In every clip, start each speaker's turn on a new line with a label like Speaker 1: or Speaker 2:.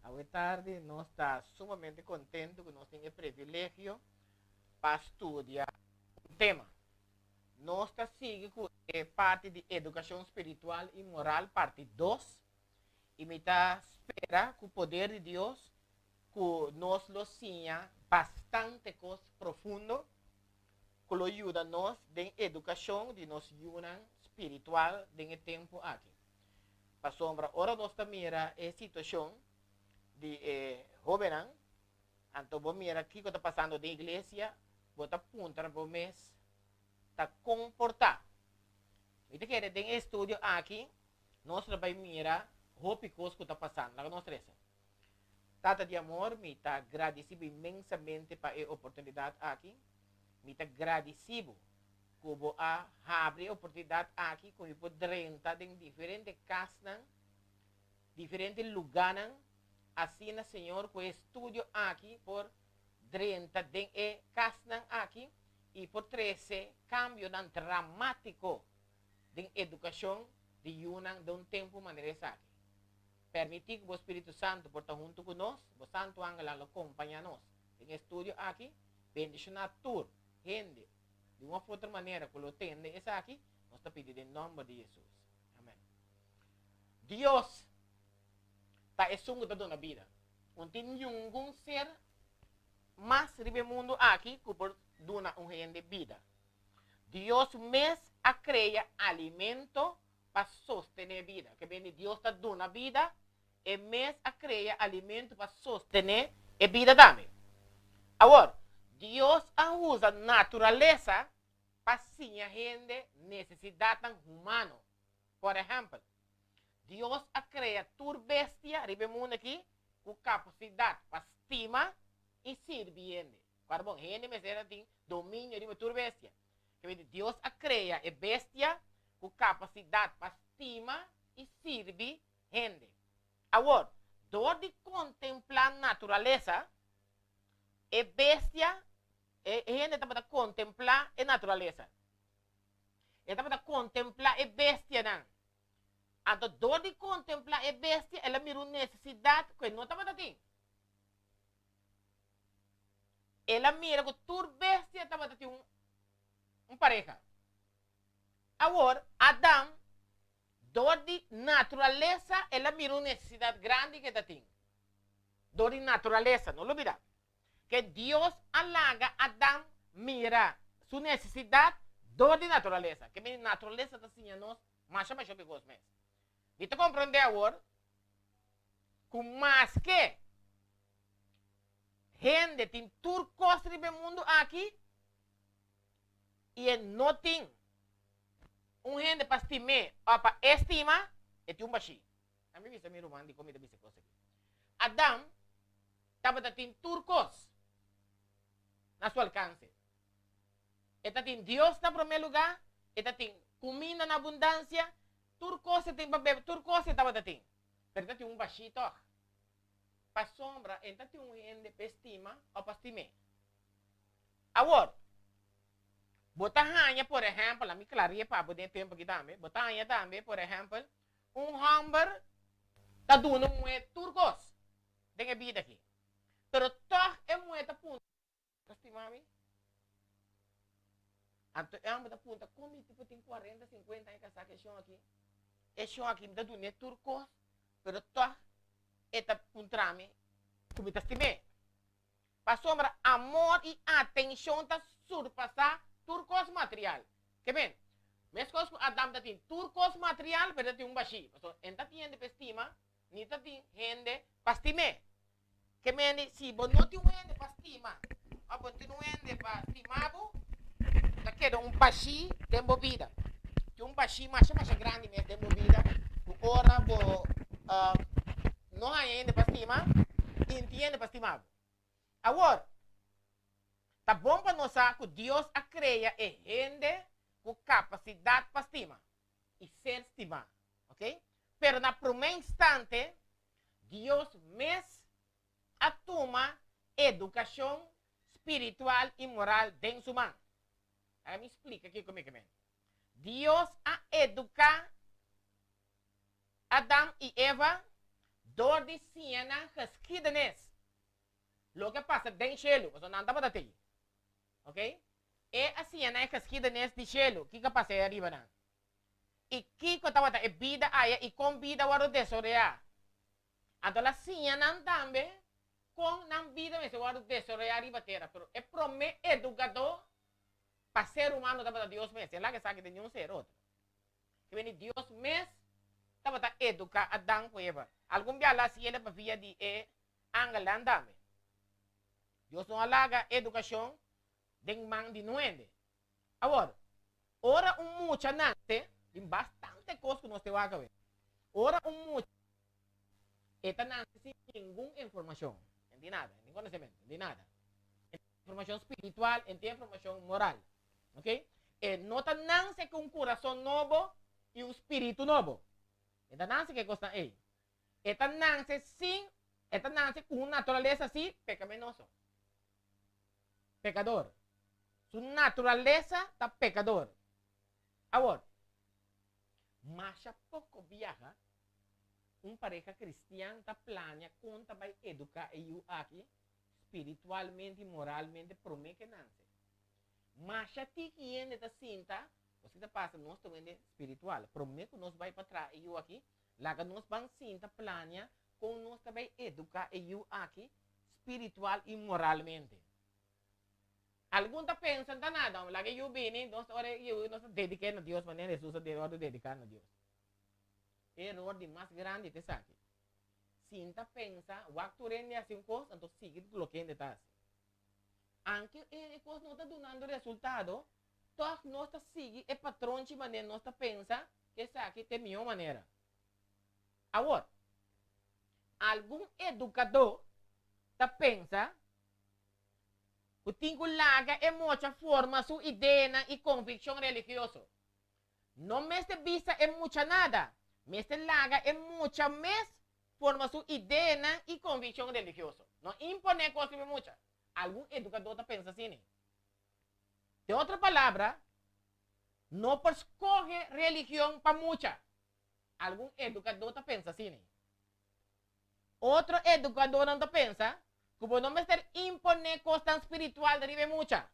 Speaker 1: Awe tardi nos ta sumamente kontentu ku nos tin e privilegio pa studia un tema. Nos ta sigui ku e parti di edukashon spiritual i moral parti dos i mi ta spera ku poder di Dios ku nos lo siña bastante kos profundo ku lo yuda nos den edukashon di nos yunan spiritual den e tempu aki. Pasobra ora nos ta mira e situashon di e hóbennan, anto bo mira kiko ta pasando den iglesia, bo ta puntra bo mes ta kon por ta. Mi ta kere den e estudio aki nos lo bai mira hopi kos ku ta pasando. Laga nos resa. Tata di amor, mi ta gradisi bo inmensamente pa e oportunidat aki. Mi ta gradisi bo ku bo a habri e oportunidat aki ku mi por drenta den diferente kasnan, diferente lugánan, asina, Señor, ku e estudio aki por drenta den e kasnan aki i por trese kambionan dramátiko den edukashon di yunan den un tempu manera esaki. Permití ku bo Spiritu Santu por ta huntu ku nos, bo santu angelnan lo kompañá nos den e estudio aki. Bendishoná tur hende di un òf otro manera ku lo tende esaki, nos ta pidi den nòmber di Hesus. Amèn. Dios ta esun ku ta duna bida. Un tin ningun ser mas riba e mundu aki ku por duna un hende bida. Dios mes a krea alimento pa sostené bida. Ke bende Dios ta duna bida, e mes a krea alimento pa sostené e bida tambe. Awor, Dios a usa naturalesa pa siña hende nesesidatnan humano. Por ehèmpel, Dios a krea tur bestia riba e mundu akí ku kapasidat pa stima i sirbi hende. Kòrda bon, hende mester a tin dominio riba tur bestia. Kebende Dios a krea e bestia ku kapasidat pa stima i sirbi hende. Awor, dor di kontemplá naturalesa, e bestia, e hende tabata kontemplá e naturalesa. E tabata kontemplá e bestianan. Anto dor di kontemplá e bestia, el a mira un nesesidat ku e no tabata tin. El a mira ku tur bestia tabata tin un pareha. Awor, Adam, dor di naturalesa, el a mira un nesesidat grandi ku e ta tin. Dor di naturalesa, no lubida ke Dios a laga Adam mira su nesesidat dor di naturalesa. Ke mira naturalesa ta siña nos masha masha hopi kos mes. Mi ta komprondé awor ku maske hende tin tur kos riba e mundu aki i e no tin un hende pa stim'é òf pa e stima, e tin un bashí. Ami bisa mi ruman dikon mi ta bisa e kos aki. Adam tabata tin tur kos na su alkanse. E ta tin Dios na promé lugá, e ta tin kuminda na abundansia, tur kos e tin pa bebe, tur kos e tabata tin. Pero ta tin un bashí tòg. Pasobra e ta tin un hende pa e stima òf pa stim'é. Awor, bo ta haña, por ehèmpel, ami klari'é pa bo den e tempu aki tambe, bo ta haña tambe, por ehèmpel, un hòmber ta duna un muhé tur kos den e bida aki, pero tòg e muhé ta puntra, Ta stima mi? Anto e hòmber ta puntra, Kon mi tipo tin kuarenta, sinkuenta aña kasá ku e shon aki? E shon aki mi ta dun'é tur kos, pero tòg e ta puntra mi ku mi ta stim'é. Pasobra amor i atenshon ta surpasá tur kos material. Ke men? Meskos ku Adam ta tin tur kos material, pero e ta tin un bashí. Pasobra e no ta tin hende pa e stima, ni ta tin hende pa stim'é. Ke mende si bo no tin un hende pa stima òf bo no tin un hende pa stima bo, ta keda un bashí den bo bida. Tin un bashí masha masha grandi mes den bo bida ku ora bo no haña hende pa stima i no tin hende pa stima bo. Awor, ta bon pa nos sa ku Dios a krea e hende ku kapasidat pa stima i ser stimá. Ok? Pero na promé instante, Dios mes a tuma edukashon spiritual i moral den su man. Laga mi splika kiko mi ke men. Dios a eduká Adam i Eva. Dor di siña nan geschiedenis, loke a pasa den shelu, pasobra nan tabata tei. Ok? E a siña nan e geschiedenis di shelu, kiko a pasa ei ariba nan. I kiko tabata e bida aya i kon bida a wòrdu desoreá. Anto el a siña nan tambe kon nan bida mester wòrdu desaroyá riba tera. Pero e promé edukadó pa ser humano tabata Dios mes. El laga esaki den niun ser otro. Ke bini Dios mes tabata eduká Adan ku Eva. Algun bia el a hasi el pa via di e angelnan tambe. Dios no a laga edukashon den man di nuende. Awor, ora un mucha nase, tin bastante kos ku nos te wak awe. Ora un mucha, e ta nase sin ningun informashon, e no tin nada, e no tin konosementu, e no tin nada. E no tin informashon spiritual, e no tin informashon moral. Ok? E no ta nase ku un kurason nobo i un spiritu nobo. E ta nase ku e kosnan ei. E ta nase sin, e ta nase ku un naturalesa si pekaminoso. Pekador. Su naturalesa ta pekador. Awor, masha poko biaha un pareha kristian ta plania kon ta bai eduká e yu aki spiritualmente i moralmente promé ke nanse. Masha tiki hende ta sinta, paske ta pasa nos ta un hende spiritual, promé ku nos bai pa traha e yu aki, laga nos ban sinta plania kon nos ta bai eduká e yu aki spiritual i moralmente. Algun ta pensa, Nta nada, laga e yu bini, nos ora e yu nos ta dedik'é na Dios manera Hesus a wòrdu dediká na Dios. E eror di mas grandi ta esaki. Sinta pensa, wak tur hende hasi un kos, anto sigui loke hende ta hasi. Anke e kos no ta dunando resultado, tòg nos ta sigui e patronchi manera nos ta pensa ku esaki ta e mihó manera. Awor, algun edukadó ta pensa ku tin ku laga e mocha forma su ideanan i konvikshon religioso. No mester bisa e mucha nada, mester laga e mucha mes forma su ideanan i konvikshon religioso. No imponé kos riba e mucha. Algun edukadó ta pensa asina. Den otro palabra, no por skohe religion pa mucha. Algun edukadó ta pensa asina. Otro edukadónan ta pensa ku bo no mester imponé kosnan spiritual riba e mucha.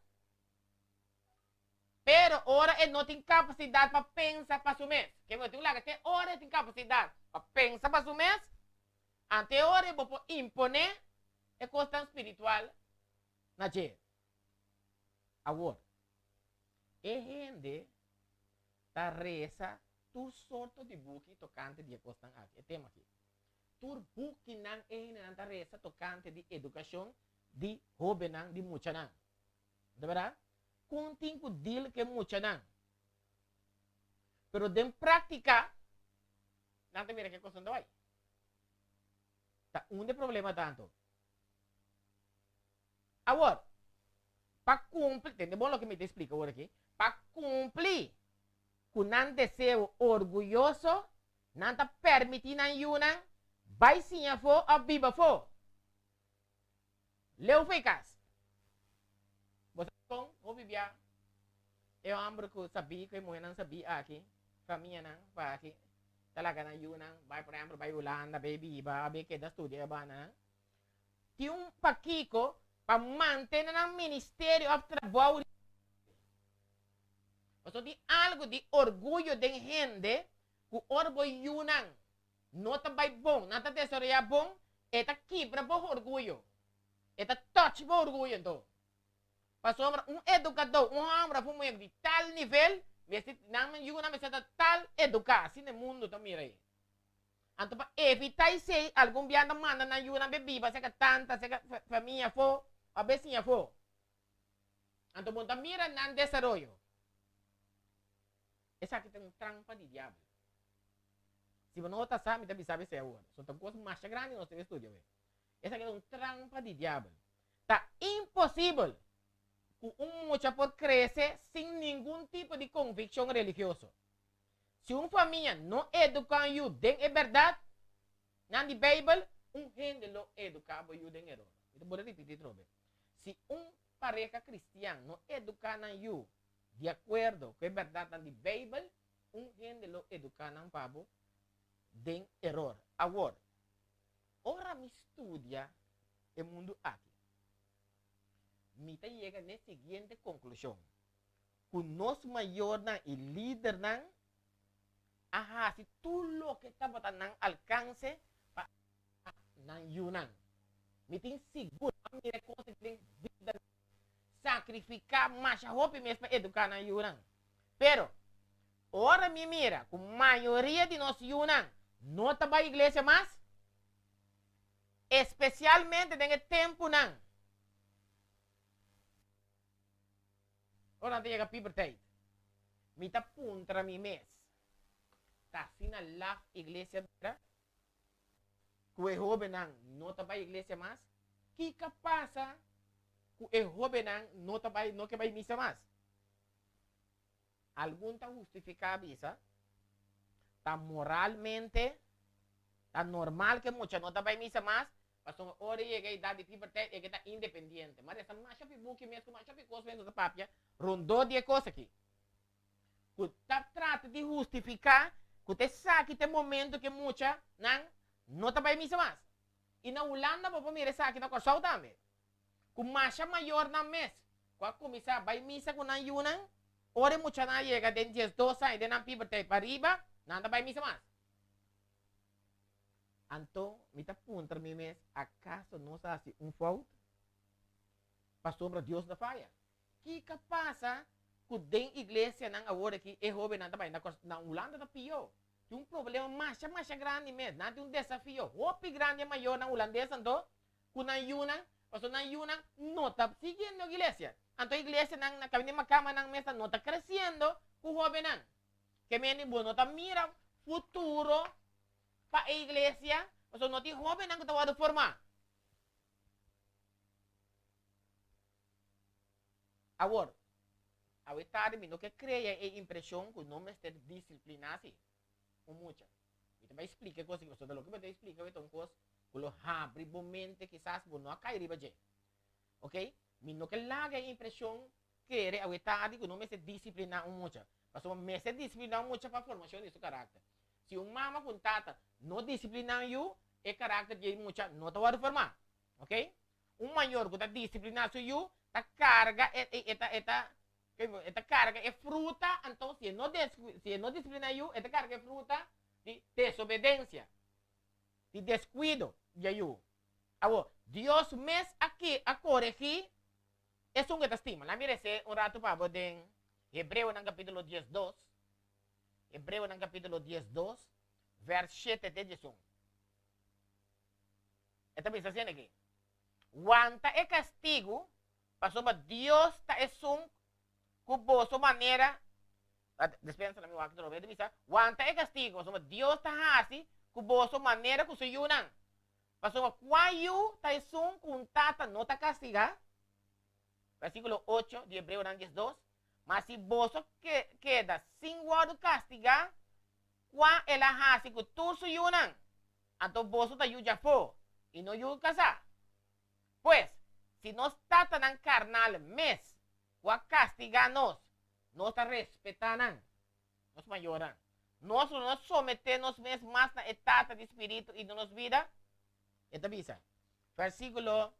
Speaker 1: Pero ora e no tin kapasidat pa pensa pa su mes, ke bo tin laga te ora e tin kapasidat pa pensa pa su mes, ante e ora bo por imponé e kosnan spiritual na dje. Awor, e hende ta resa tur sorto di buki tokante di e kosnan aki, e tema aki. Tur bukinan e hendenan ta resa tokante di edukashon di hóbennan, di muchanan. Ta bèrdat? Kon tin ku deal ku e muchanan? Pero den práktika, nan ta mira ku e kosnan ta bai. Ta unda e problema ta anto? Awor, pa kumpli, tende bon loke mi ta splika awor aki, pa kumpli ku nan deseo orguyoso, nan ta permití nan yunan bai siña afó òf biba afó. Leu fo'i kas. Bo sa kon hopi bia e hòmber ku sabí ku e muhénan sabí aki, famianan pa aki, ta laga nan yunan bai, por ehèmpel, bai Hulanda, bai biba, bai keda studia e banda nan. Tin un pakiko pa mantene nan ministerio of trabou riba hende. Pasobra tin algu di orguyo den hende ku ora bo yunan no ta bai bon, nan ta desaroyá bon, e ta kibra bo orguyo. E ta touch bo orguyo anto. Pasobra un edukadó, un hòmber òf un muhé di tal nivel, mester, nan yunan mester ta tal eduká, asina e mundu ta mira ei. Anto pa evitá esei, algun biaha ta manda nan yunan be biba serka tanta, serka famia afó, òf besiña afó. Anto bo ta mira nan desaroyo. Esaki ta un trampa di diabel. Si bo no ta sa, mi ta bisa bo esei awor. So ta un kos masha grandi nos debe studia awe. Esaki ta un trampa di diabel. Ta imposibel ku un mucha por krese sin ningun tipo di konvikshon religioso. Si un famia no eduká un yu den e bèrdat nan di Beibel, un hende lo eduká bo yu den eror. Mi ta por ripití atrobe. Si un pareha kristian no eduká nan yu di akuerdo ku e bèrdatnan di Beibel, un hende lo eduká nan pa bo den eror. Awor. ami studia e mundu aki, mi ta yega n'e siguiente konklushon, ku nos mayornan i lidernan a hasi tur loke tabata nan alkanse pa nan yunan. Mi tin sigur a mira e kos aki den bida nan sakrifiká masha hopi mes pa eduká nan yunan. Pero, ora mi mira ku mayoria di nos yunan no ta bai iglesia mas, espesialmente den e tempunan ora nan ta yega puberteit, mi ta puntra mi mes, Ta asina laf iglesia bira ku e hóbennan no ta bai iglesia mas? Kiko a pasa ku e hóbennan no ta bai, no ke bai misa mas? Algun ta hustifiká bisa, Ta moralmente, ta normal ku e mucha no ta bai misa mas, pasobra ora e yega e edat di puberteit e ke ta independiente. Ma resta masha hopi buki mes ku masha hopi kos mes ku ta papia rondó di e kos aki. Ku ta trata di hustifiká ku ta esaki ta e momento ku e muchanan no ta bai misa mas. I na Hulanda bo por mira esaki na Kòrsou tambe. Ku masha mayornan mes ku a kuminsá bai misa ku nan yunan, ora e muchanan a yega den diesdos aña, den nan puberteit pa riba, nan ta bai misa mas. Anto mi ta puntra mi mes, akaso nos a hasi un fout? Pasobra Dios no faya. Kiko a pasa ku den iglesianan awor aki e hóbennan ta bai? Na Hulanda ta pió. Tin un problema masha masha grandi mes. Nan tin un desafio hopi grandi e mayornan hulandes anto ku nan yunan, pasobra nan yunan no ta siguiendo iglesia. Anto iglesianan na kaminda di makamanan mes no ta kresiendo ku hóbennan. Ke mende bo no ta mira futuro pa e iglesia, pasobra no tin hóbennan ku ta wòrdu formá. Awor, awe tardi mi no ke krea e impreshon ku no mester disipliná si un mucha. Mi ta bai splika e kos aki, pasobra loke mi ta bai splika awe ta un kos ku lo habri bo mente, kisas bo no a kai riba dje. Oke? Mi no ke laga e impreshon kere awe tardi ku no mester disipliná un mucha, pasobra mester disipliná un mucha pa formashon di su karakter. Si un mama ku un tata no disipliná un yu, e karakter di e mucha no ta wòrdu formá. Oke? Un mayor ku ta disipliná su yu ta karga e e ta e ta e ta karga e fruta, anto si e no si e no disipliná e yu, e ta karga e fruta di desobedensia, di deskuido di e yu. Awor, Dios mes a ki a koregí esun ku e ta stima. Laat mi res'é un ratu pa bo den Hebreonan kapítulo diesdos, Hebreonan kapítulo diesdos, vèrs shete te diesun. E ta bisa asina aki, Wanta e kastigu, pasobra Dios ta esun ku boso manera, dispensa mi wak atrobe, e ta bisa, Wanta e kastigu, pasobra Dios ta hasi ku boso manera ku su yunan. Pasobra kua yu ta esun ku un tata no ta kastigá? Versíkulo ocho di Hebreonan diesdos, Ma si boso keda sin wòrdu kastigá, kua el a hasi ku tur su yunan? Anto boso ta yu djafó i no yu kasá. Pues, si nos tatanan karnal mes ku a kastigá nos, nos ta respetá nan, nos mayornan. Nos lo no someté nos mes mas na e Tata di spiritu i di nos bida? E ta bisa, versíkulo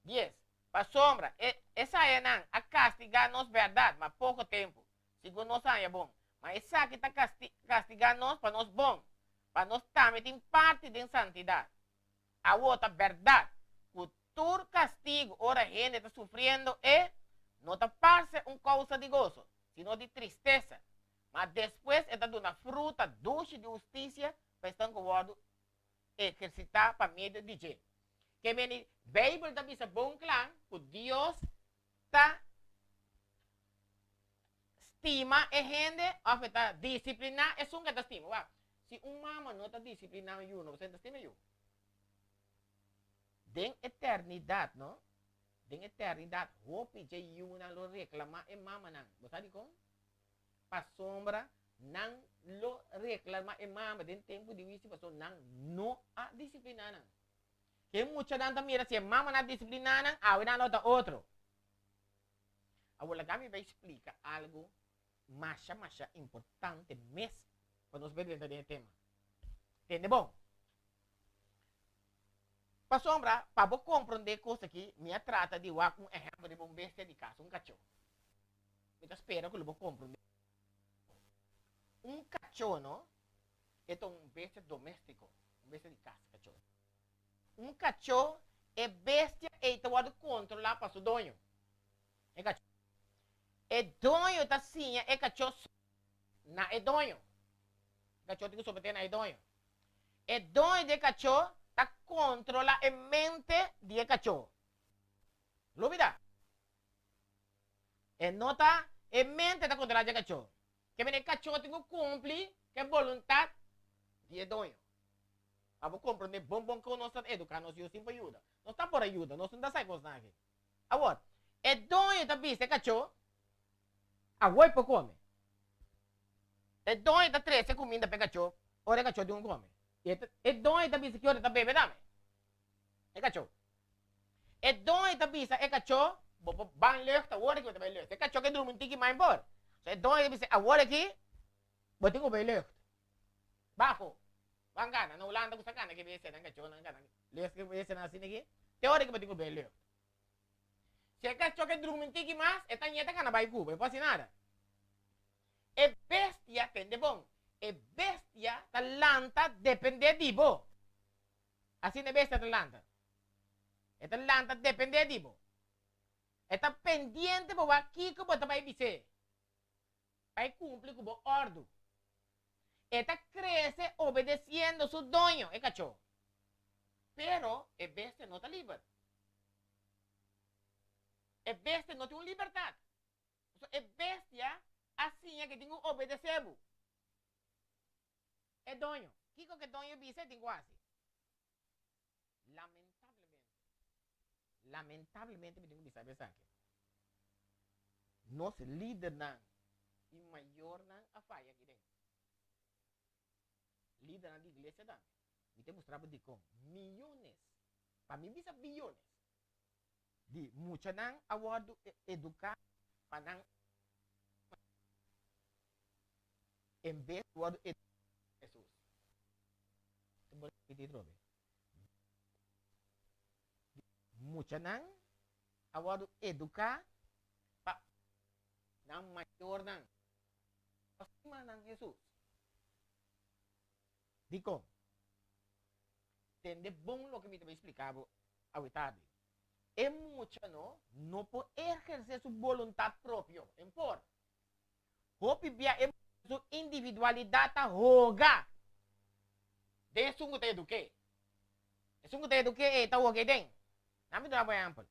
Speaker 1: Dies, Pasobra e esayanan a kastigá nos bèrdat, ma poko tempu, segun nos haña bon. Ma esaki ta kastigá nos pa nos bon, pa nos tambe tin parti den santidat. Awor ta bèrdat ku tur kastigu ora hende ta sufriendo e no ta parse un kousa di goso, sino di tristesa, ma despues e ta duna fruta dushi di hustisia pa esnan ku wòrdu ehersitá pa medio di dje. Ke meni Beibel ta bisa bon kla ku Dios ta stima e hende òf e ta disipliná esun ku e ta stima. Wak, si un mama no ta disipliná un yu, no ta stima e yu. Den eternidat, no? Den eternidat hopi dje yunan lo reklamá e mamanan. Bo sa dikon? Pasobra nan lo reklamá e mama den tempu di huisio pasobra nan no a disipliná nan. Ke muchanan ta mira si e mama no a disipliná nan, awe nan lo ta otro. Awor laga mi bai splika algu masha masha importante mes pa nos bai drenta den e tema. Tende bon. Pasobra, pa bo komprondé e kos akí, mi a trata di wak un ehèmpel riba un bestia di kas, un kachó. Mi ta spera ku lo bo komprondé. Un kachó, no, e ta un bestia doméstiko, un bestia di kas, kachó. Un kachó, e bestia ei ta wòrdu kontrolá pa su doño, e kachó. E doño ta siña e kachó na e doño. E kachó tin ku someté na e doño. E doño di e kachó ta kontrolá e mente di e kachó. Lubida. E no ta e mente ta kontrolá di e kachó. Ke mene e kachó tin ku kumpli ku e boluntat di e doño. Pa bo komprondé bon bon kon nos ta eduká nos yu sin por yuda. Nos ta por a yuda, nos no ta sa e kosnan aki. Awor, e doño ta bisa e kachó, Awor por kome. E doño ta trese kuminda pa e kachó ora e kachó tin ku kome. I e doño ta bisa ki ora e ta bebe tambe. E kachó. E doño ta bisa e kachó, Bo por ban lucht awor aki bo ta bai lucht. E kachó ke drumi un tiki mas por. So e doño ta bisa awor aki bo tin ku bai lucht. Bafo. Ban gana. Na Hulanda ku sa gana ke bese nan kachónan gana lucht ke bese nan asina aki. Te ora ki bo tin ku bai lucht. Si e kachó ke drumi un tiki mas, e ta ñe ta gana bai ku bo, e por hasi nada. E bestia, tende bon, e bestia ta lanta dependé di bo. Asina e bestia ta lanta. E ta lanta dependé di bo. E ta pendiente pa wak kiko bo ta bai bis'é, pa e kumpli ku bo òrdu. E ta krese obedesiendo su doño, e kachó. Pero e bestia no ta liber. E bestia no tin un libertat. Pasobra e bestia a siña ku e tin ku obedesé bo. E doño. Kiko ku e doño bisa e tin ku hasi. Lamentablemente, lamentablemente mi tin ku bisa bo esaki. Nos lidernan i mayornan a faya aki den. Lidernan di iglesia tambe. Mi ta mustra bo dikon. Miyones, pa mi bisa biyones, di muchanan a wòrdu eduká pa nan en bes di wòrdu eduká pa Hesus. Ta por ripití atrobe. Di muchanan a wòrdu eduká pa nan mayornan. Pa stima nan Hesus. Dikon? Tende bon loke mi ta bai splika bo awe tardi. E mucha no no por ehersé su boluntat propio, en por. Hopi bia e mucha su individualidat ta hoga den esun ku ta eduk'é. Esun ku ta eduk'é ei ta hoga ei den. Nan mi duna bo ehèmpel.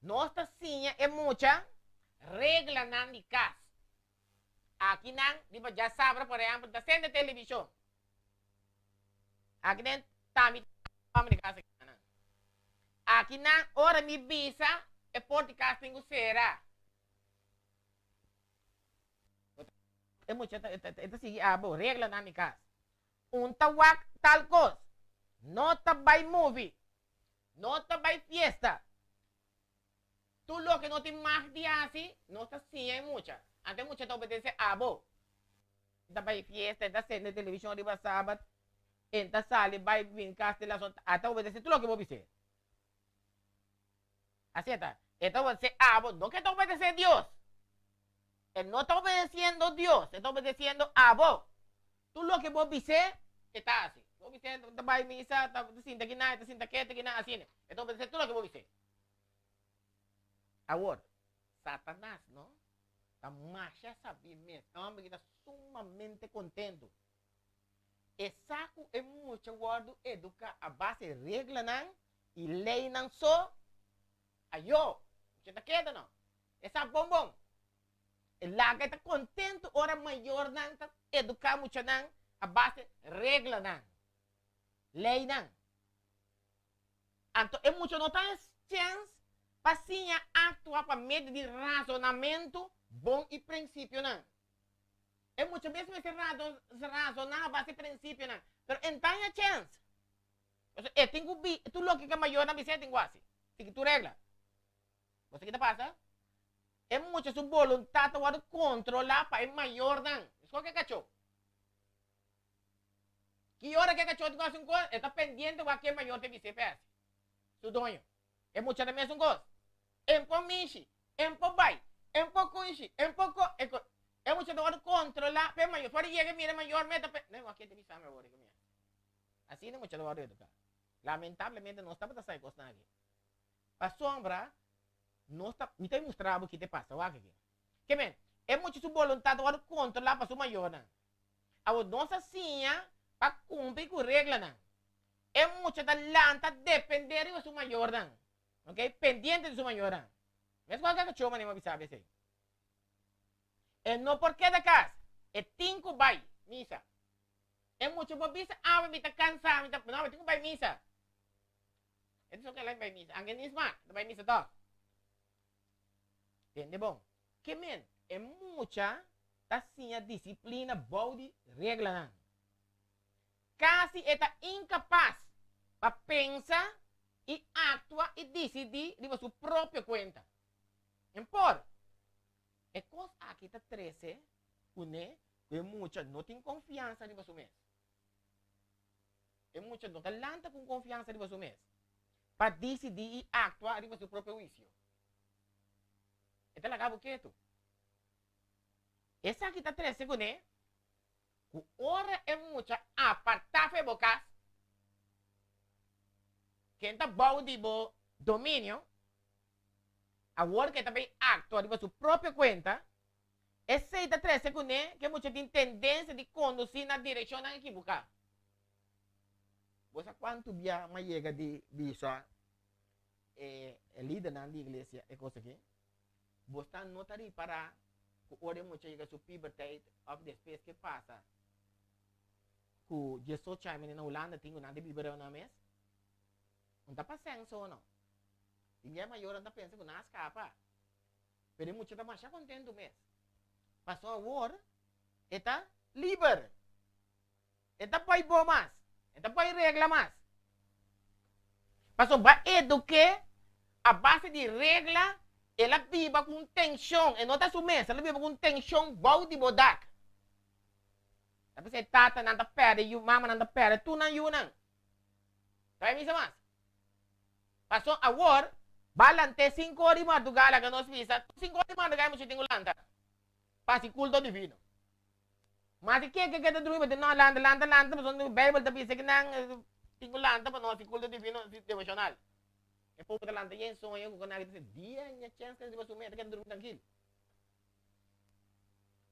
Speaker 1: Nos ta siña e mucha reglanan di kas. Akinan riba djasabra por ehèmpel ta sende televishon. Akinan ta mi hòmber di kas akinan. Akinan ora mi bisa e port di kas tin ku sera. E mucha ta sigui abo reglanan di kas. Un ta wak tal kos. No ta bai movie. No ta bai fiesta. Tur loke no tin mag di hasi, nos ta siña e mucha. Anto e mucha ta obedece abo. E ta bai fiesta, e ta sende television riba sabat, e ta sali bai bin kas te lason, a ta obedece tur loke bo bis'é. Asi e ta. E ta obedece abo, no ke e ta obedece Dios. E no ta obedeciendo Dios, e ta obedeciendo abo. Tur loke bo bis'é, e ta hasi. Bo bis'é ta bai misa, ta sinta kinan, e ta sinta ketu kinan, asina. E ta obedece tur loke bo bis'é. Awor, Satanas, no, ta masha sabí mes. E hòmber aki ta sumamente kontentu. E sa ku e mucha wòrdu eduká a base reglanan i leinan so, ayó, mucha ta keda no. E sa bon bon. E laga e ta kontentu ora mayornan ta eduká muchanan a base reglanan, leinan. Anto e mucha no ta es chèns pa siña aktua pa medio di rasonamentu bon i prinsipionan. E mucha mes mester rasoná a base prinsipionan, pero e no ta haña chèns. Pasobra e tin ku bi tur loke ku e mayornan bis'é e tin ku hasi, sigui tur regla. Bo sa ki ta pasa? E mucha su boluntat ta wòrdu kontrolá pa e mayornan. Meskos ku e kachó. Ki ora ku e kachó tin ku hasi un kos, e ta pendiente wak ke mayor ta bis'é pa e hasi. Su doño. E mucha ta mesun kos. En por mishi, en por bai, en por kunshi, en por ko, e ko. E mucha ta wòrdu kontrolá pa e mayor. For di yega e mira e mayor meta pe, no, wak ke ta bisa mi awor ku mi hasi. Asina e mucha ta wòrdu eduká. Lamentablemente nos tabata sa e kosnan aki. Pasobra nos ta, mi ta mustra bo ki ta pasa, wak aki. Ke men, e mucha su boluntat ta wòrdu kontrolá pa su mayornan. Awor nos a siña pa kumpli ku reglanan. E mucha ta lanta dependé riba su mayornan, ok, pendiente di su mayornan. Mes kual kachó manera mi a bisa esei. E no por keda kas, e tin ku bai misa. E mucha por bisa, awe mi ta kansa, mi ta, no, mi tin ku bai misa. E ta so kela bai misa, anke nisma, ta bai misa tòg. Tende bon. Ke men, e mucha ta siña disiplina bou di reglanan. Kasi e ta inkapas pa pensa i aktua i disidí riba su propio kuenta. En por, e kos aki ta trese kuné ku e mucha no tin konfiansa riba su mes. E mucha no ta lanta ku konfiansa riba su mes pa disidí i aktua riba su propio huisio. E ta laga bo ketu. Esaki ta trese kuné ku ora e mucha apartá for e bo kas, ken ta bou di bo dominio, awor ku e ta bay aktua riba su propio kuenta, esei ta trese kuné ku e mucha tin tendensia di kondusí na direkshonnan ekibuká. Bo sa kuantu bia m'a yega di bisa e lidernan di iglesia e kos aki? Bo sta no ta ripará ku ora e mucha yega su puberteit òf despues ke pasa ku diesocho aña na Hulanda tin ku nan ta biba riba nan mes? Un ta pa senso no. Tin bia e mayornan ta pensa ku nan a skapa, pero e mucha ta masha kontentu mes. Pasobra awor e ta liber. E ta bai bo mas. E ta bai regla mas. Pasobra bo a eduk'é a base di regla, el a biba ku un tenshon. E no ta su mes, el a biba ku un tenshon bou di bo dak. Ta p'esei tatanan ta pèrdè yu, mamanan ta pèrdè tur nan yunan. Ta bai misa mas. Pasobra awor, bo a lant'é sinku ora di mardugá, laga nos bisa, tur sinku ora di mardugá e mucha tin ku lanta pa hasi kulto divino. Ma si ke ke ta drumi bo tin no lanta lanta lanta pasobra Bijbel ta bisa ke nan tin ku lanta pa no hasi kulto divino devoshonal. E pobo ta lanta yen soño ku konaki ta bisa dia ña chèns ke riba su meta ke ta drumi trankil.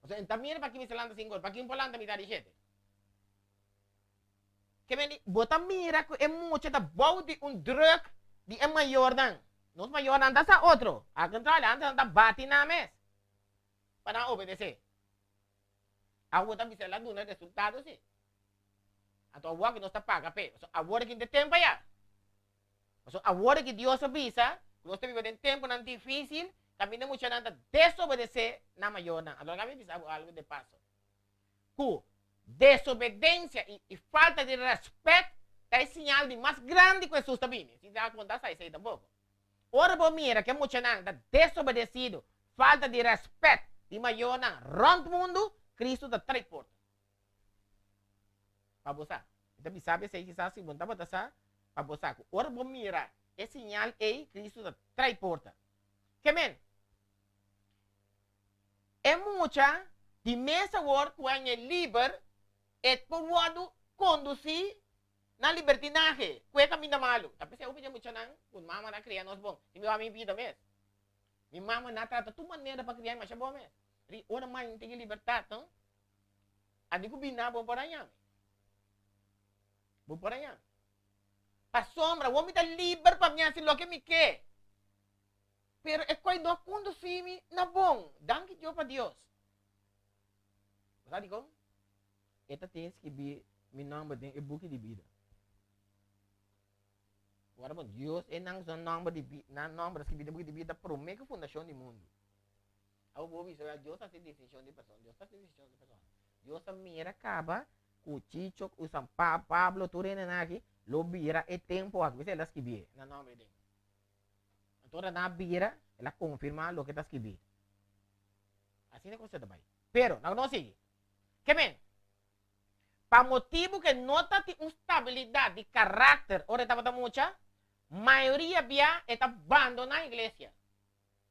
Speaker 1: Pasobra e ta mira paki mester lanta sinku ora, paki un por lanta mitad di shete. Ke men di bo ta mira ku e mucha ta bou di un druk di e mayornan. Nos mayornan ta sa otro, al kontrario antes nan ta bati nan mes pa nan obedesé. Awor ta bisa el a duna resultado si. Anto awor aki nos ta paga p'e. Pasobra awor aki no ta tempu aya. Pasobra awor aki Dios a bisa ku nos ta biba den tempunan difisil kaminda muchanan ta desobedesé nan mayornan. Anto laga mi bisa bo algu de paso. Ku desobedensia i falta di rèspèt ta e siñal di mas grandi ku Hesus ta bini. Si ta konta sa esei tampoko. Ora bo mira ku e muchanan ta desobedesido, falta di rèspèt di mayornan rònt mundu, Kristu ta trai porta. Pa bo sa. Mi ta bisa bo esei kisas si bo no tabata sa, pa bo sa ku ora bo mira e siñal ei, Kristu ta trai porta. Ke men? E mucha di mes awor ku a ñe liber, e por wòrdu kondusí na libertinahe ku e kaminda malu. Ta p'esei hopi di e muchanan ku mama na kria nos bon. Si mi wak mi bida mes, mi mama na trata tur manera pa kria mi masha bon mes. Ri ora mai mi tin e libertat no, a di ku bina bo por haña mi. Bo por haña mi. Pasobra awor mi ta liber pa mi hasi loke mi ke. Pero e koi no a kondusí mi na bon. Danki Dios pa Dios. Bo sa dikon? E ta tin skibí mi nòmber den e buki di bida. Ora bon, Dios e nan su nòmber di bi, nan nòmber ta skibí den buki di bida promé ku fundashon di mundu. Awor bo bisa, wèl, Dios ta hasi distinshon di persona. Dios ta hasi distinshon di persona. Dios ta mira kaba ku Chicho, ku San Pa, Pablo, tur hendenan aki lo bira e tempu aki. P'esei el a skibié nan nòmber den. Anto ora nan a bira, el a konfirmá loke ta skibí. Asina kos ta bai. Pero, laga nos sigui. Ke men? Pa motibu ku e no ta tin un stabilidat di karakter ora e tabata mucha, mayoria bia e ta bandoná iglesia.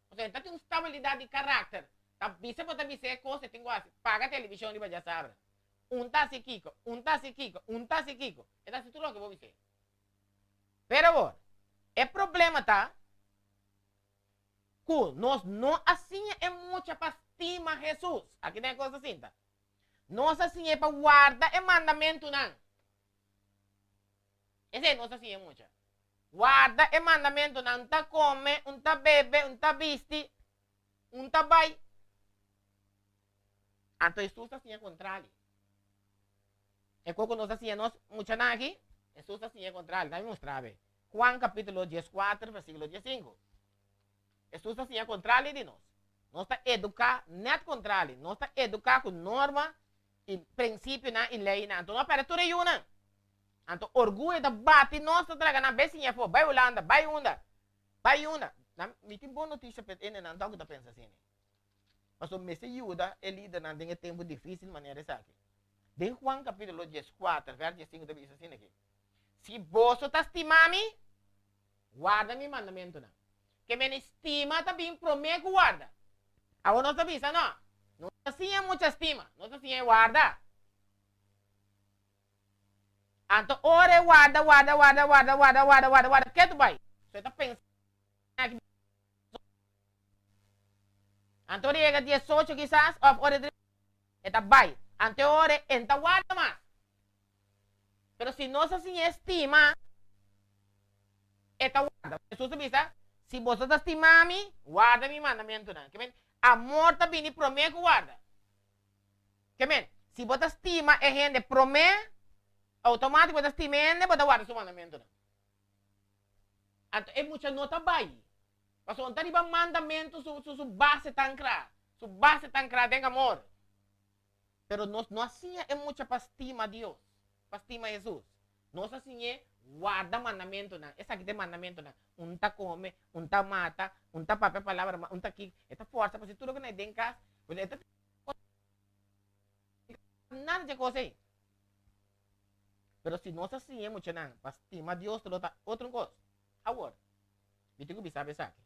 Speaker 1: Osea, e ta tin un stabilidat di karakter. Ta bisa bo ta bisa e kos e tin ku hasi, paga televishon riba djasabra. Un ta hasi kiko, un ta hasi kiko, un ta hasi kiko. E ta hasi tur loke bo bis'é. Pero awor, e problema ta ku nos no a siña e mucha pa stima Hesus. Aki den e kos ta sinta. Nos a siñ'é pa warda e mandamentunan. Esei nos a siñ'é mucha. Warda e mandamentunan, un ta kome, un ta bebe, un ta bisti, un ta bai. Anto Hesus a siña kontrali. E kos ku nos a siña nos muchanan aki, Hesus a siña kontrali. Dami mustra awe. Juan kapítulo dieskuater, versíkulo diesinku. Hesus ta siña kontrali di nos. Nos ta eduká nèt kontrali. Nos ta eduká ku norma i prinsipionan i leinan. Anto nos a pèrdè tur e yunan. Anto orguyo ta bati nos ta traga nan bai siña afó, bai Hulanda, bai unda, bai unda. Nan, mi tin bon notisia pa e hendenan tok ku ta pensa asina. Pasobra mester yuda e lidernan den e tempu difísil manera esaki. Den Juan kapítulo dieskuater, vèrs diesinku ta bisa asina aki, Si boso ta stima mi, Warda mi mandamentunan. Ke mene stima ta bin promé ku warda. Awor nos ta bisa, no, nos ta siña mucha stima, nos ta siña e warda. Anto ora e warda, warda, warda, warda, warda, warda, warda, warda, ke tu bai? So e ta pensa aki. Anto ora e yega diesocho kisas, òf ora e e ta bai. Anto e ora e ta warda mas. Pero si nos a siña stima, e ta warda. Hesus a bisa, Si boso ta stima mi, warda mi mandamentunan. Ke men, amor ta bini promé ku warda. Ke men, si bo ta stima e hende promé, outomátik bo ta stima e hende, bo ta warda su mandamentunan. Anto e mucha no ta bai. Pasobra no ta riba mandamentu su, su, su base ta ankrá. Su base ta ankrá den amor. Pero nos no a siña e mucha pa stima Dios, pa stima Hesus. Nos a siñ'é warda mandamentunan. Esaki ta e mandamentunan, Un ta kome, un ta mata, un ta papia palabra mal, un ta kiko. E ta forsa pa si tur loke na e den kas, pues e ta nada dje kos ei. Pero si nos a siña e muchanan pa stima Dios, lo ta otro kos. Awor, mi tin ku bisa bo esaki,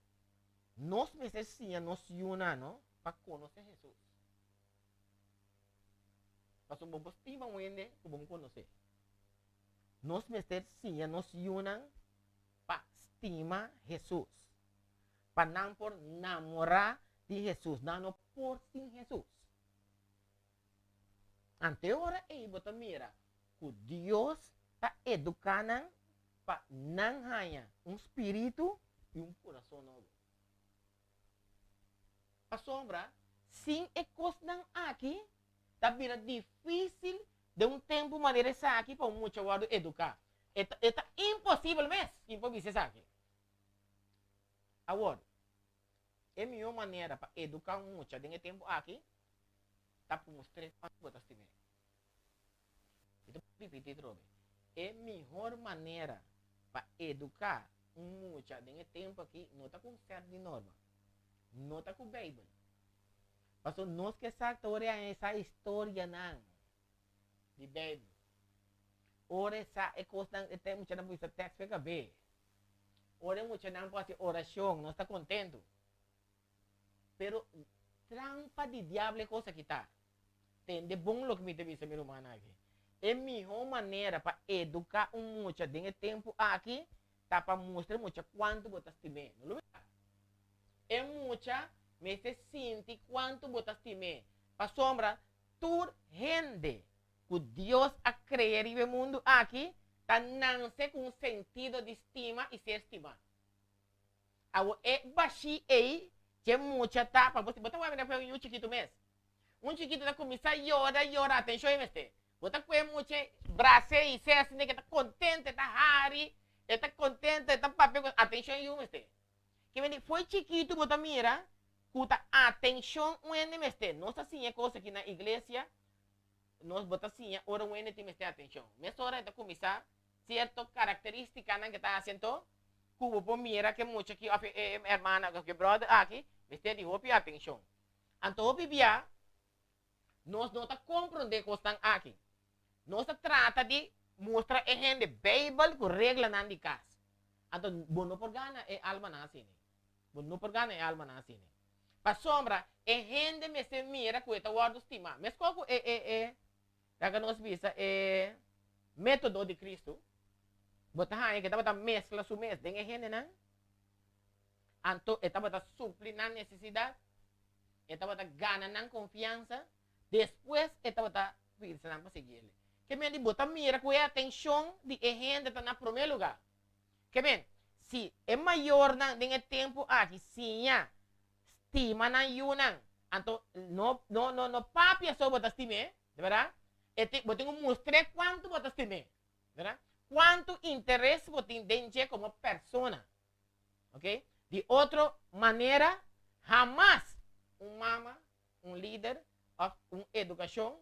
Speaker 1: nos mester siña nos yunan no pa konosé Hesus. Pasobra bo por stima un hende ku bo no konosé. Nos mester siña nos yunan pa stima Hesus, pa nan por namorá di Hesus. Nan no por sin Hesus. Anto e ora ei bo ta mira ku Dios ta eduká nan pa nan haña un spiritu i un kurason nobo. Pasobra sin e kosnan aki ta bira difísil den un tempu manera esaki pa un mucha wòrdu eduká. E ta e ta imposibel mes, mi por bisa esaki. Awor, e mihó manera pa eduká un mucha den e tempu aki ta pa mustr'é kuantu bo ta stim'é. Mi ta ripití atrobe, e mihor manera pa eduká un mucha den e tempu akí no ta ku un sèt di norma, no ta ku Beibel. Pasobra nos ke sa ta ora e haña sa historianan di Beibel, ora e sa e kosnan, e ta e muchanan por bisa tèks p'e kab'é, ora e muchanan por hasi orashon, nos ta kontentu. Pero trampa di diablo e kos aki ta. Tende bon loke mi ta bisa mi rumannan aki. E mihó manera pa eduká un mucha den e tempu aki ta pa mustra e mucha kuantu bo ta stim'é. No lubidá. E mucha mester sinti kuantu bo ta stim'é. Pasobra tur hende ku Dios a krea riba e mundu aki ta nanse ku un sentido di stima i ser stimá. Awor e bashí ei dje mucha ta pa bo si bo ta wak mira un yu chikitu mes. Un chikitu ta kuminsá yora yora atenshon e mester. Bo ta kue mucha e bras'é i se asina ke ta kontento e ta hari e ta kontento e ta papia ku atenshon e yu mester. Ke mende fo'i chikitu bo ta mira ku ta atenshon un hende mester. Nos ta siña e kos aki na iglesia nos bo ta siña ora un hende tin mester atenshon. Mesora e ta kuminsá sierto karakteristikanan ke ta hasi anto ku bo por mira ke mucha aki òf e hermana òf e bròder aki mester di hopi atenshon. Anto hopi bia nos no ta komprondé kosnan aki. Nos ta trata di mustra e hende Beibel ku reglanan di kas. Anto bo no por gana e almanan asina. Bo no por gana e almanan asina. Pasobra e hende mester mira ku e ta wòrdu stimá. Meskos ku e e e laga nos bisa e método di Kristu, bo ta haña ku e tabata meskla su mes den e hendenan, anto e tabata supli nan nesesidat, e tabata gana nan konfiansa, despues e tabata pidi nan pa sigui el. Ke men di bo ta mira ku e atenshon di e hende ta na promé lugá. Ke men, si e mayornan den e tempu aki siña stima nan yunan, anto no no no no papia so bo ta stim'é, di bèrdat? E tin bo tin ku mustr'é kuantu bo ta stim'é, di bèrdat? Kuantu interes bo tin den dje komo persona. Ok? Di otro manera, hamas un mama, un lider òf un edukashon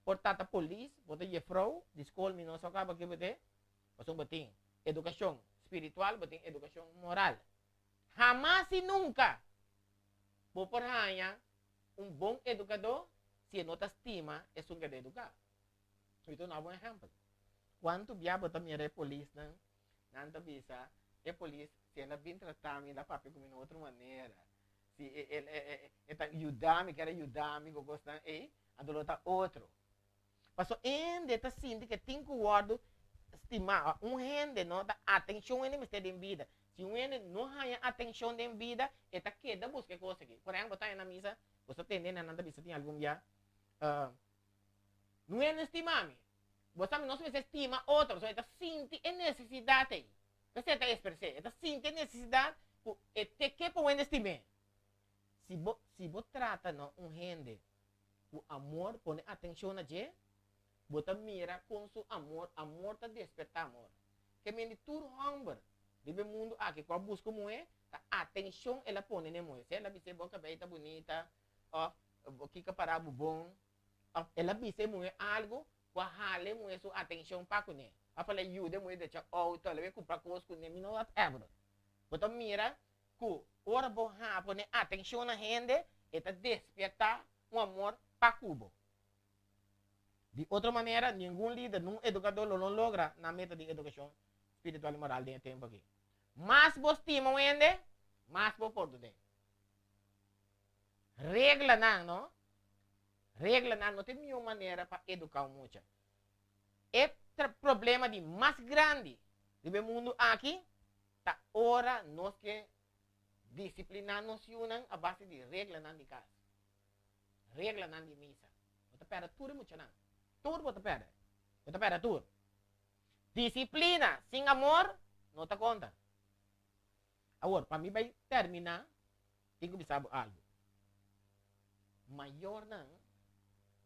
Speaker 1: por tata polis, bo ta jefrou di skol mi no sa kaba ke bo te, pasobra bo tin edukashon spiritual, bo tin edukashon moral. Hamas i nunka bo por haña un bon edukadó si e no ta stima esun ke ta eduká. Mi ta duna bo un ehèmpel. Kuantu bia bo ta mira e polisnan, nan ta bisa e polis si el a bin trata mi, el a papia ku mi na otro manera, si e ta yuda mi, kier a yuda mi ku kosnan ei, anto lo ta otro. Pasobra e hende ta sinti ku e tin ku wòrdu stimá. Un hende no ta atenshon hende mester den bida. Si un hende no haña atenshon den bida, e ta keda buska e kos aki. Por ehèmpel, bo ta haña na misa, bo ta tende nan ta bisa tin algun bia, No hende stima mi. Bo sa mi nos mester stima otro, pasobra e ta sinti e nesesidat ei. P'esei e ta ekspres'é. E ta sinti e nesesidat ku e te ke pa un hende stim'é. Si bo si bo trata no un hende ku amor, pone atenshon na dje, bo ta mira kon su amor, amor ta despertá amor. Ke men di tur hòmber riba e mundu aki ku a buska un muhé, ta atenshon el a pone na e muhé. Sea el a bis'é bo kabei ta bunita, òf bo kiko pará bo bon, òf el a bisa e muhé algu ku a hala e muhé su atenshon pa kuné, òf el a yuda e muhé drecha outo, el a bai kumpra kos kuné, mi no whatever. Bo ta mira ku ora bo haña pone atenshon na hende, e ta despiertá un amor pa ku bo. Di otro manera, ningun lider, nun edukadó lo no logra nan meta di edukashon spiritual i moral den e tempu aki. Mas bo stima un hende, mas bo pordon'é. Reglanan, no? Reglanan no ta e mihó manera pa eduká un mucha. E problema di mas grandi riba e mundu aki ta ora nos ke disipliná nos yunan a base di reglanan di kas, reglanan di misa. Bo ta pèrdè tur e muchanan. Tur bo ta pèrdè. Bo ta pèrdè tur. Disiplina sin amor no ta konta. Awor, pa mi bai terminá, tin ku bisa bo algu. Mayornan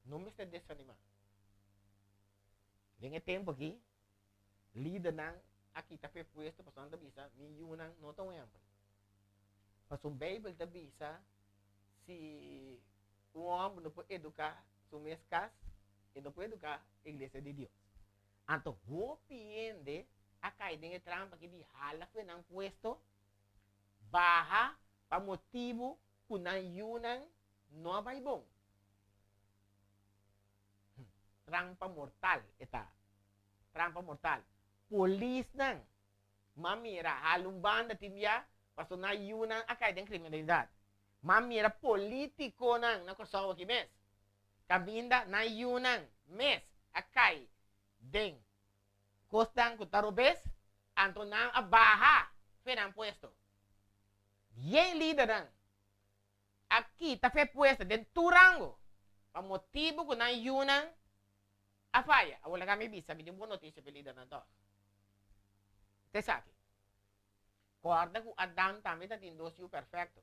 Speaker 1: no mester desanimá. Den e tempu akí, lidernan a kita fe puesto pasobra nan ta bisa, Mi yunan no ta un ehèmpel. Pasobra Beibel ta bisa, si un hòmber no por eduká su mes kas, e no por eduká iglesia di Dios. Anto hopi hende a kai den e trampa aki di hala ku e nan puesto, baha pa motibu ku nan yunan no a bai bon. Trampa mortal e ta. Trampa mortal. Polisnan m'a mira hala un banda tin bia pasobra nan yunan a kai den kriminalidat. M'a mira politikonan na Kòrsou aki mes kaminda nan yunan mes a kai den kosnan ku ta robes, anto nan a baha fe nan puesto. Yen lidernan a kita fe puesto den tur rango pa motibu ku nan yunan a faya. Awor laga mi bisa, mi tin un bon notisia pa e lidernan tòg. Ta esaki, Kòrda ku Adam tambe ta tin dos yu pèrfèkto.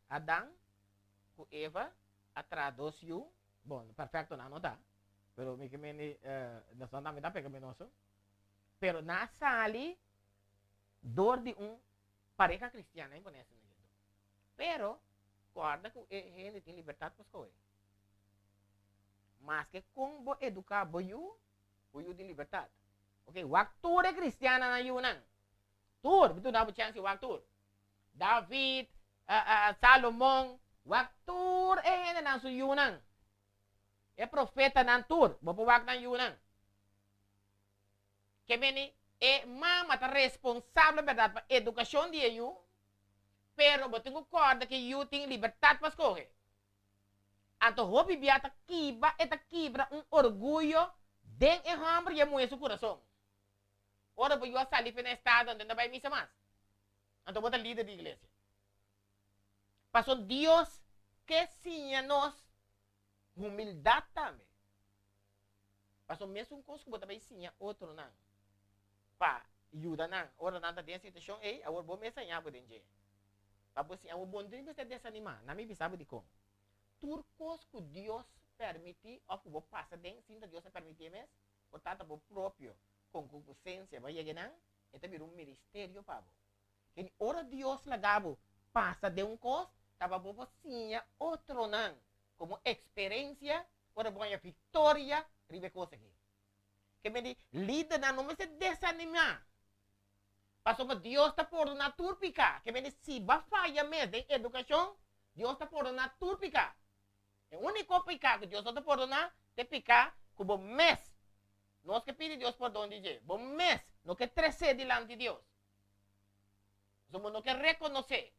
Speaker 1: Adan ku Eva a traha dos yu, bon, pèrfèkto nan no ta, pero mi ke mende nos nan tambe ta pekaminoso, pero nan a sali dor di un pareha kristian, nan pone asina aki anto. Pero, kòrda ku e hende tin libertat pa skohe. Maske kon bo eduká bo yu, bo yu tin libertat. Oke, wak tur e kristiannan nan yunan. Tur, mi duna bo chèns di wak tur. David, Salomon, Wak tur e hendenan su yunan. E profetanan tur, bo por wak nan yunan. Ke meni e mama ta responsabel bèrdat pa edukashon di e yu, pero bo tin ku kòrda ku e yu tin libertat pa skohe. Anto hopi bia ta kiba e ta kibra un orguyo den e hòmber i e muhé su kurason. Ora bo yu a sali fe na estado anto e no ta bai misa mas. Anto bo ta lider di iglesia. Pasobra Dios ke siña nos humildat tambe. Pasobra mesun kos ku bo ta bai siña otronan pa yuda nan ora nan ta den e situashon ei, awor bo mes haña bo den dje. Pa bo siña, awor bo no tin mester desanimá. Na mi bisa bo dikon. Tur kos ku Dios permití òf ku bo pasa den sin ta Dios a permití e mes, por ta ta bo propio konkukusensia bo a yega einan, e ta bira un ministerio pa bo. Kende ora Dios laga bo pasa den un kos, ta pa bo por siña otronan komo eksperensia ora bo haña viktoria riba e kos aki. Ke men di, lidernan no mester desanimá, pasobra Dios ta pordoná tur piká. Ke men di, si bo a faya mes den edukashon, Dios ta pordoná tur piká. E úniko piká ku Dios no ta pordoná ta e piká ku bo mes Nos ke pidi Dios pordon di dje. Bo mes no ke tres'é dilanti Dios. Pasobra bo no ke rekonosé.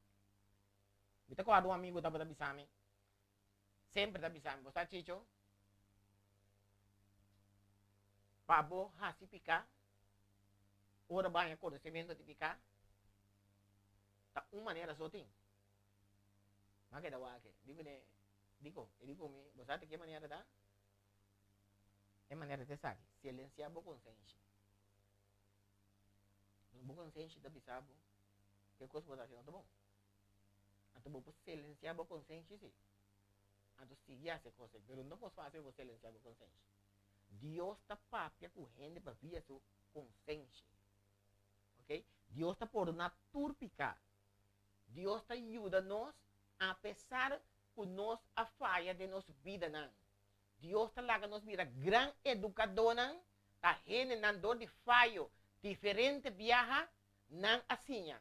Speaker 1: Mi ta kòrda un amigu tabata bisa mi, semper ta bisa mi, bo sa Chicho, pa bo hasi piká, ora bo haña konosementu di piká, ta un manera so tin. Mi a keda wak, di kuné, dikon? E di ku mi, bo sa di ke manera ta? E manera ta esaki, silensiá bo konsenshi. Bo konsenshi ta bisa bo ku e kos ku bo ta hasi no ta bon. Anto bo por silensiá bo konsenshi sí. Anto sigui hasi e kos ei, pero no ta kos fásil bo silensiá bo konsenshi. Dios ta papia ku hende pa via su konsenshi. Ok? Dios ta pordoná tur piká. Dios ta yuda nos apesar ku nos a faya den nos bidanan. Dios ta laga nos bira gran edukadónan, ta hendenan dor di fayo diferente biaha nan a siña.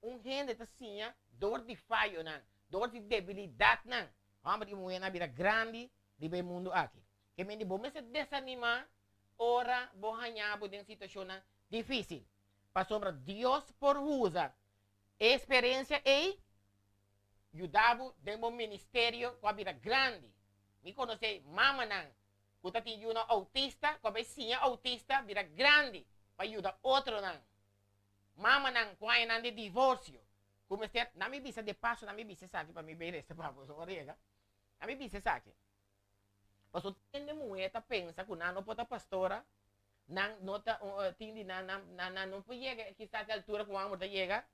Speaker 1: Un hende ta siña dor di fayonan, dor di debilidatnan. Hòmber i muhénan a bira grandi riba e mundu aki. Ke mende bo mester desanimá ora bo haña bo den situashonnan difísil, pasobra Dios por usa e eksperensia ei yuda bo den bo ministerio ku a bira grandi. Mi konosé mamanan ku ta tin yunan outista ku a bai siña outista bira grandi pa yuda otronan. Mamanan ku haña nan di divorsio ku mester, nan mi bisa de paso nan mi bisa esaki pa mi bai resta pa bo so rega, nan mi bisa esaki. Pasobra hende muhé ta pensa ku nan no por ta pastora, nan no ta tin di nan nan no por yega kisas e altura ku un homber ta yega,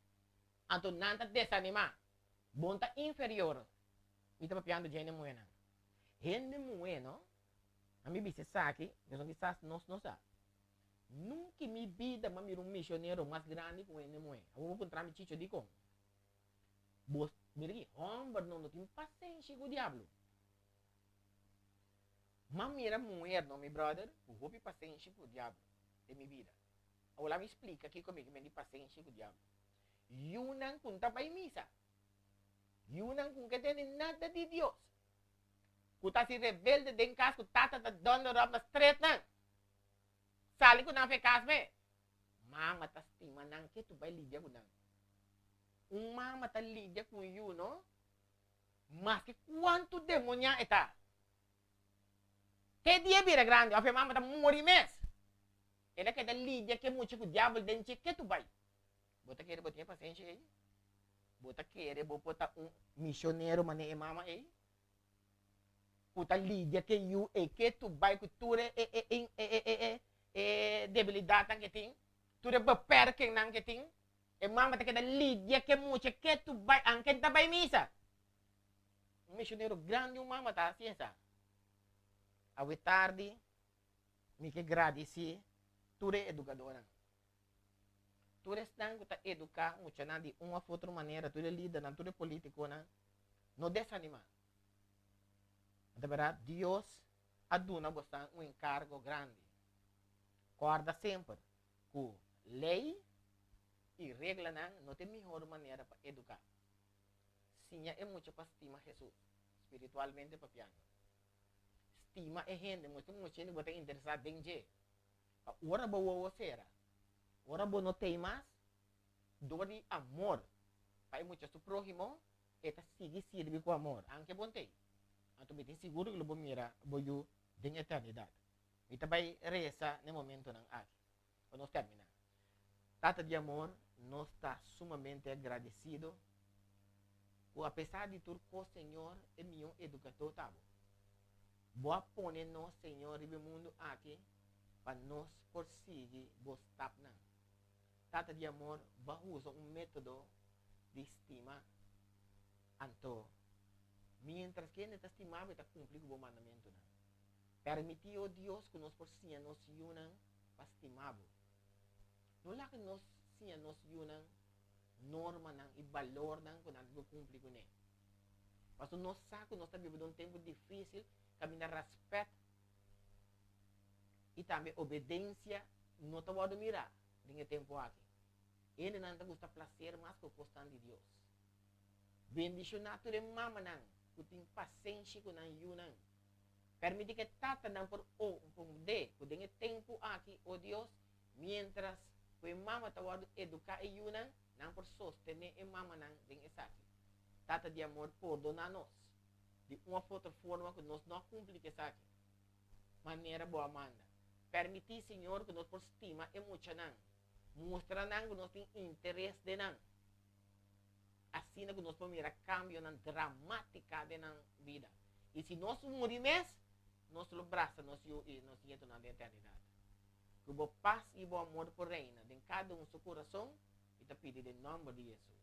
Speaker 1: anto nan ta desanimá. Bon ta inferior. Mi ta papiando dje hende muhénan. Hende muhé no, a mi bisa esaki, pasobra kisas nos no sa. Nunca en mi bida mi a mira un misionero mas grandi ku un hende muhé. Awor bo puntra mi, Chicho, dikon? Bo, mira aki, hòmbernan no tin pasenshi ku diablo. Mi a mira muher no, mi bròder, ku hopi pasenshi ku diablo den mi bida. Awor laga mi splika kiko mi ke men di pasenshi ku diablo. Yunan ku n'ta bai misa, yunan ku n'ka tende nada di Dios, ku ta hasi rebelde den kas ku tata ta dònder òp na stretnan, sali ku nan for e kas me. Mama ta stima nan ke tu bai lidia ku nan. Un mama ta lidia ku un yu no, maske kuantu demoniá e ta. Te dia e bira grandi òf e mama ta muri mes, el a keda lidia ku e mucha ku diabel den dje ke tu bai. Bo ta kere bo tin e pasenshi ei? Bo ta kere bo por ta un misionero manera e mama ei? Ku ta lidia ku e yu ei ke tu bai ku tur e e e e e debilidatnan ke tin, tur e beperkingnan ke tin, e mama ta keda lidia ku e mucha ke tu bai anke ta bai misa. Un misionero grandi un mama ta hasi esa. Awe tardi mi ke gradisí tur e edukadónan. Tur esnan ku ta eduká muchanan di un òf otro manera, tur e lidernan, tur e polítikonan, no desanimá. Ta bèrdat, Dios a duna bosan un enkargo grandi. Kòrda semper ku lei i reglanan no ta e mihor manera pa eduká. Siña e mucha pa stima Hesus, spiritualmente papiando. Stima e hende, mustra e mucha hende ku bo ta interesá den dje. Pa ora bo wowo sera, ora bo no tei mas, dor di amor pa e mucha su próhimo, e ta sigui sirbi ku amor, anke bo no tei. Anto mi tin sigur ku lo bo mira bo yu den eternidat. Mi ta bai resa na e momentonan aki. Pa nos terminá. Tata di amor, nos ta sumamente agradesido ku apesar di tur kos, Señor, e mihó edukadó ta bo. Bo a pone nos, Señor, riba e mundu aki pa nos por sigui bo stapnan. Tata di amor, bo a usa un método di stima. Anto, miéntras ku hende ta stima bo, e ta kumpli ku bo mandamentunan. Permití, o Dios, ku nos por siña nos yunan pa stima bo. No laga nos siña nos yunan normanan i balornan ku nan tin ku kumpli kuné. Pasobra nos sa ku nos ta biba den un tempu difísil kaminda rèspèt i tambe obedensia no ta wòrdu mirá den e tempu aki. Hendenan ta gusta plaser mas ku kosnan di Dios. Bendishoná tur e mamanan ku tin pasenshi ku nan yunan. Permití ku e tatanan por ompondé ku den e tempu aki, o Dios, miéntras ku e mama ta wòrdu eduká e yunan, nan por sostené e mamanan den esaki. Tata di amor, pordoná nos di un òf otro forma ku nos no a kumpli ku esaki manera Bo a manda. Permití, Señor, ku nos por stima e muchanan, mustra nan ku nos tin interes den nan, asina ku nos por mira kambionan dramátika den nan bida. I si nos muri mes, nos lo brasa nos yu i nos nietonan den eternidat. Ku Bo pas i Bo amor por reina den kada un su kurason, mi ta pidi den nòmber di Hesus.